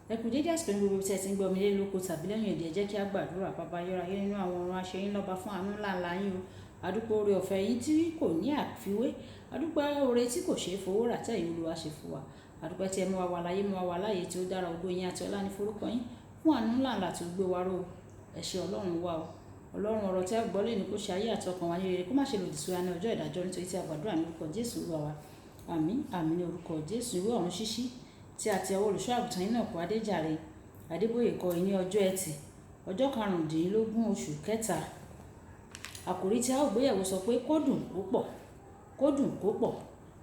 Ẹ kú dédé àsìkò ní gbogbo ibi tí ẹ ti ń gbọ́ mi lé lóko tàbí lẹ́yìn òdì. Ẹ jẹ́ kí a gbàdúrà. Bàbá ayérayé nínú àwọn ọ̀run, a ṣe yín lọ́ba fún àánú ńlá ńlá yín o. A dúpẹ́ oore ọ̀fẹ́ yín tí kò ní àfiwé. A dúpẹ́ oore tí kò ṣe é fowó rà tí ẹ̀yin Olúwa ṣe fún wa. A dúpẹ́ tí ẹ mú wa wà láyé, mú wa wà láàyè tí ó dára. Ògo yín àti ọlá ní forúkọ yín fún àánú ńlá ńlá tí ó gbé wa ró o. Ẹ ṣé Ọlọ́run wa o. Ọlọ́run, ọ̀rọ̀ tí a gbọ́ lónìí kó ṣe ayé àti ọkàn wa ní rere, kó má ṣe lòdì sí wa ní ọjọ́ ìdájọ́, nítorí tí a gbàdúrà ní orúkọ Jésù Olúwa wa. Àmín, àmín ní orúkọ Jésù. Ìwé ọ̀run ṣíṣí tí a ti ọwọ́ olùṣọ́ àgùntàn yín náà kó Adéjàre Adébóyè kọ ní ọjọ́ Ẹtì, ọjọ́ 15 oṣù kẹta. Àkòrí tí a ó gbéyẹ̀wò sọ pé kó dùn kó pọ̀, kó dùn kó pọ̀.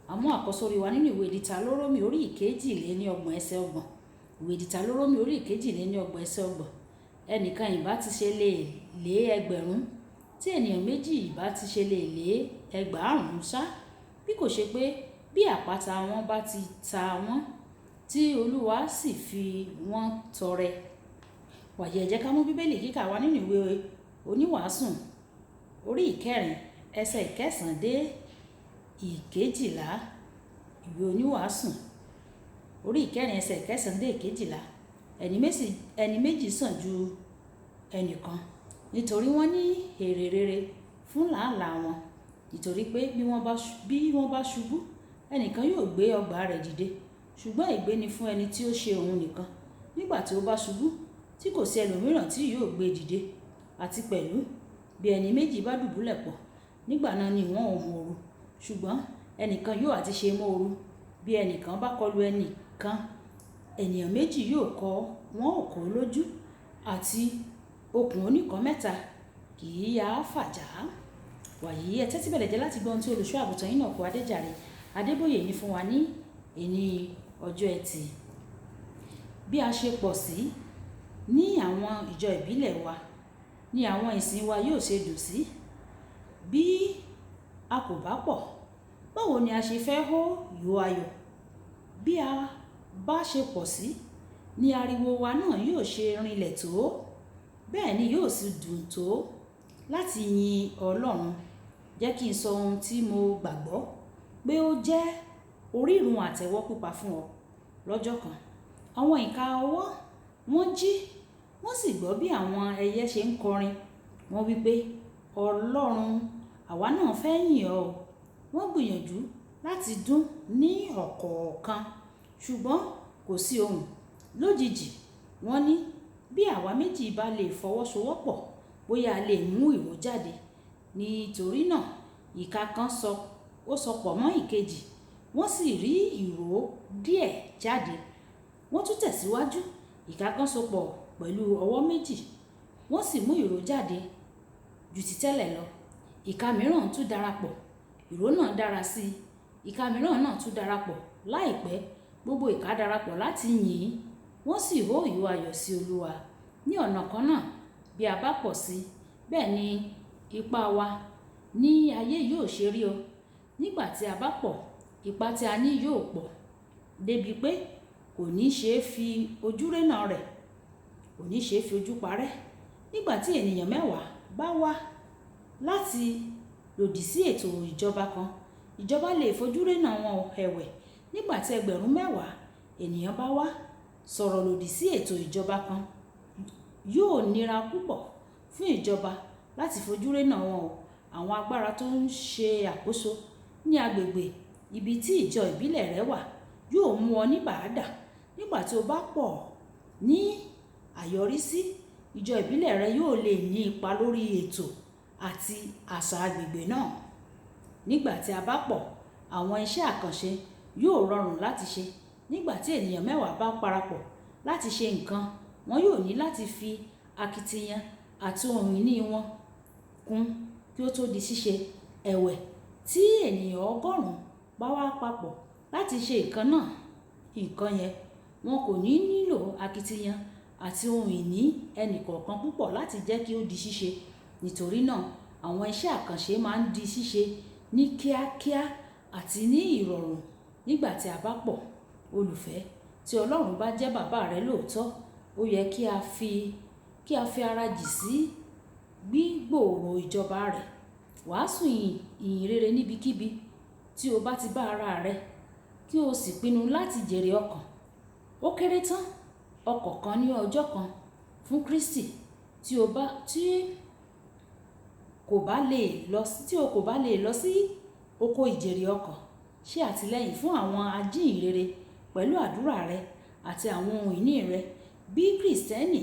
Àmú àkọ́sórí wa nínú ìwé Dítarónómì orí 32 ẹsẹ̀ 30. Ìwé Dítarónómì orí 32 ẹsẹ̀ 30. Ẹnìkan ìbá ti ṣe lè lé ẹgbẹ̀rún, tí ènìyàn méjì ìbá ti ṣe lè lé 2000 sá, bí kò ṣe pé bí àpáta wọn bá ti ta wọ́n, tí Olúwa sì fi wọ́n tọrẹ. Wàyí, ẹ jẹ́ ká mú Bíbélì kíkà wá nínú ìwé Oníwàásù orí 4 ẹsẹ̀ 9 dé 12. Ìwé Oníwàásù orí 4 ẹsẹ̀ 9 dé 12. Ẹni méjì sàn ju ẹnìkan, nítorí wọ́n ní èrè rere fún làálàá wọn. Nítorí pé bí wọ́n bá ṣubú, ẹnìkan yóò gbé ọgbà rẹ̀ dìde. Ṣùgbọ́n ègbé ni fún ẹni tí ó ṣe òun nìkan nígbà tí ó bá ṣubú, tí kò sí ẹlòmíràn tí yóò gbé dìde. Àti pẹ̀lú, bí ẹni méjì bá dùbúlẹ̀ pọ̀, nígbà náà ni wọ́n ó mú oru. Ṣùgbọ́n ẹnìkan yóò àti ṣe mú oru. Bí ẹnìkan bá kọlu ẹnìkan, ènìyàn méjì yóò kọ wọ́n ó kó lójú, àti okùn oníkan mẹ́ta kì í yá fàjà. Wàyí, ẹ tẹ́tí bẹ̀lẹ̀ jẹ́ láti gbọ́ ohun tí olùṣọ́ àgùntàn yín náà kó Adéjàre Adébóyè ní fún wa ní èní ọjọ́ Ẹtì. Bí a ṣe pọ̀ sí ní àwọn ìjọ ìbílẹ̀ wa ní àwọn ìsìn wa yóò ṣe dùn sí. Bí a kò bá pọ̀, báwo ni a ṣe fẹ́ hó ìhó ayọ̀? Bí a bá ṣe pọ̀ sí ní ariwo wa náà yóò ṣe rinlẹ̀ tó, bẹ́ẹ̀ ni yóò sì dùn tó láti yin Ọlọ́run. Jẹ́ kí n sọ ohun tí mo gbàgbọ́ pé ó jẹ́ orírun àtẹ́wọ́ pípa fún ọ. Lọ́jọ́ kan, àwọn ìka ọwọ́ wọ́n jí, wọ́n sì gbọ́ bí àwọn ẹyẹ ṣe ń kọrin. Wọ́n wí pé, Ọlọ́run, àwa náà fẹ́ yìn ọ́. Wọ́n gbìyànjú láti dún ní ọ̀kọ̀ọ̀kan, ṣùgbọ́n kò sí ohùn. Lójijì, wọ́n ní bí àwa méjì bá lè fọwọ́sowọ́pọ̀, bóyá a lè mú ìró jáde. Nítorí náà, ìka kan ó sọpọ̀ mọ́ ìkejì, wọ́n sì rí ìró díẹ̀ jáde. Wọ́n tún tẹ̀síwájú. Ìka kan sopọ̀ pẹ̀lú ọwọ́ méjì, wọ́n sì mú ìró jáde ju ti tẹ́lẹ̀ lọ. Ìka mìíràn tún darapọ̀, ìró náà dára sí i. Ìka mìíràn náà tún darapọ̀. Láìpẹ́, gbogbo ìka darapọ̀ láti yìn, wọ́n sì hó ìhó ayọ̀ sí Olúwa. Ní ọ̀nà kan náà, bí a bá pọ̀ sí i, bẹ́ẹ̀ ni ipa wa ní ayé yóò ṣe rí o. Nígbà tí a bá pọ̀, ipa tí a ní yóò pọ̀ débi pé kò ní ṣe é fi ojú rénà rẹ̀, kò ní ṣe é fi ojú parẹ́. Nígbà tí ènìyàn mẹ́wàá bá wá láti lòdì sí ètò ìjọba kan, ìjọba lè fojú rénà wọn ẹ̀wẹ̀. Nígbà tí ẹgbẹ̀rún mẹ́wàá ènìyàn bá wá sọ̀rọ̀ lòdì sí ètò ìjọba kan, yóò nira púpọ̀ fún ìjọba láti fojú rénà wọn o. Àwọn agbára tó ń ṣe àkóso ní agbègbè ibi tí ìjọ ìbílẹ̀ rẹ wà yóò mú ọ ní bàádà. Nígbà tí o bá pọ̀ ní àyọrísí, ìjọ ìbílẹ̀ rẹ yóò lè ní ipa lórí ètò àti àṣà agbègbè náà. Nígbà tí a bá pọ̀, àwọn iṣẹ́ àkànṣe yóò rọrùn láti ṣe. Nígbà tí ènìyàn mẹ́wàá bá parapọ̀ láti ṣe nǹkan, wọn yóò ní láti fi akitiyan àti ohun ìní wọn kún kí ó tó di ṣíṣe. Ẹ̀wẹ̀, tí ènìyàn 100 bá wá papọ̀ láti ṣe nǹkan náà, nǹkan yẹn, wọn kò ní nílò akitiyan àti ohun ìní ẹni kọ̀ọ̀kan púpọ̀ láti jẹ́ kí ó di ṣíṣe. Nítorí náà, àwọn iṣẹ́ àkànṣe máa ń di ṣíṣe ní kíákíá àti ní ìrọ̀rùn nígbà tí a bá pọ̀. Olùfẹ́, tí Ọlọ́run bá jẹ́ bàbá rẹ lóòótọ́, ó yẹ kí a fi ara jì sí gbígbòòrò ìjọba rẹ̀. Wàásù ìyìn rere níbikíbi tí o bá ti bá ara rẹ, kí o sì pinnu láti jèrè ọkàn. Ó kéré tán, ọkọ̀ kan ní ọjọ́ kan fún Kristi. Tí o bá, tí kò bá lè lọ sí, tí o kò bá lè lọ sí oko ìjèrè ọkàn, ṣe àtìlẹ́yìn fún àwọn ajíhìnrere pẹ̀lú àdúrà rẹ àti àwọn ohun ìní rẹ. Bí Kristẹni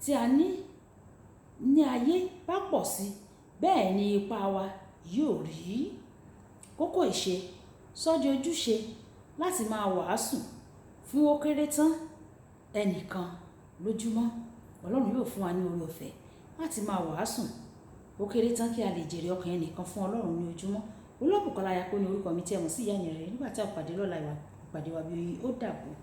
tí a ní ayé bá pọ̀ sí, bẹ́ẹ̀ ni ipa wa yóò rí. Kókó ìṣe: sọ́ di ojúṣe láti máa wàásù fún ó kéré tán ẹnìkan lójúmọ́. Ọlọ́run yóò fún wa ní oore ọ̀fẹ́ láti máa wàásù ó kéré tán kí a lè jèrè ọkàn ẹnìkan fún Ọlọ́run ní ojúmọ́. Olúwabùkọ́lá Ayako ní orúkọ mi tí ẹ mọ̀ sí ìyá ìyìnrere. Nígbà tí a pàdé lọ́la, ìwà ìpàdé wa bí oyin, ó dàbọ̀.